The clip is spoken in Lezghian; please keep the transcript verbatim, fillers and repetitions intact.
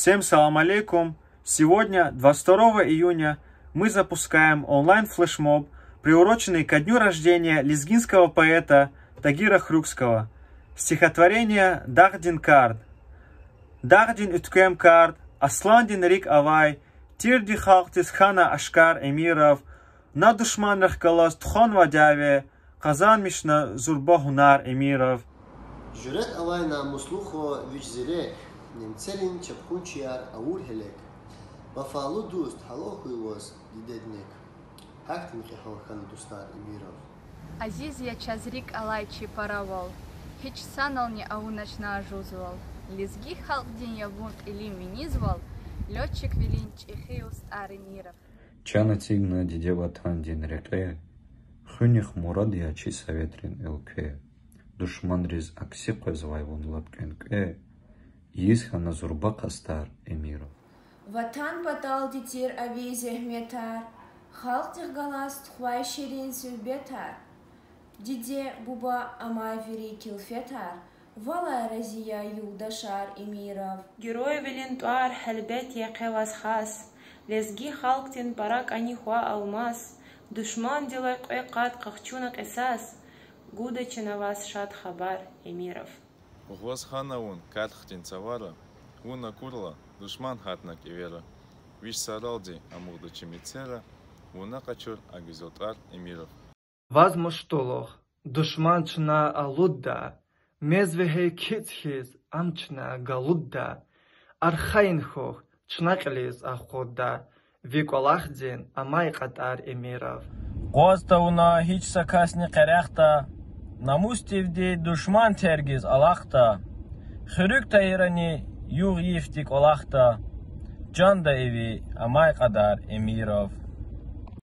Всем салам алейкум! Сегодня, двадцать второго июня, мы запускаем онлайн-флешмоб, приуроченный ко дню рождения лезгинского поэта Тагира Хрукского. Стихотворение «Дагъдин кард». Дагъдин уьтквем кард, асландин рикӀ авай, тирди халкьдиз хьана ашкар Эмиров, на душманрихъ галаз тухванвайди я ве, къазанмишна зурба гьунар Эмиров. Жуьрэт авай намуслу хва вич зи рехъ, немцерин чапхунчияр авур гьелек. Вафалу дуст, гьалал хьуй ваз, дидедин нек. Гьахьтин кьегьал хьана дустар Эмиров. Азиз я чаз рикӀ алай чи паравал, гьич санални авунач на жузвал. Лезги халкьдин я вун кьилин винизвал, лётчиквилин чӀехи устӀар Эмиров. Чан эцигна, диде, Ватандин рекье, хуьнихъ мурад я чи советрин уьлкве. Душманриз акси къвезвай вун лап кӀвенкӀве, ийиз хьана зурба къастар Эмиров. Ватан паталди тир а ви зегьметар, халкьдихъ галаз тухвай ширин суьгьбетар. Диде, буба, амай вири килфетар, валай рази я юлдашар Эмиров. Геройвилин тӀвар гьелбет я къе ваз хас, лезги халкьдин пара кӀани хва алмаз, душмандилай кьве къат къахчуна кьисас, гуда чна ваз шад хабар Эмиров. Ваз хьана вун кар хьтин цавара, вун акурла, душман гьатна кӀевера, вич саралди амукьда чи мецера, вуна къачур а гуьзел тӀвар Эмиров. Ваз муштулух, душман чна алудда, мез вегьей кицӀ хьиз ам чна галудда, архайин хьухь, чна кьилиз акъудда, ви кӀвалахдин амай кьадар Эмиров. Къваз тавуна гьич са касни къерехда, намусдивди душман тергиз алахъда, хуьруьг Тагьирани югъ йифди кӀвалахда, чанда иви амай кьадар Эмиров.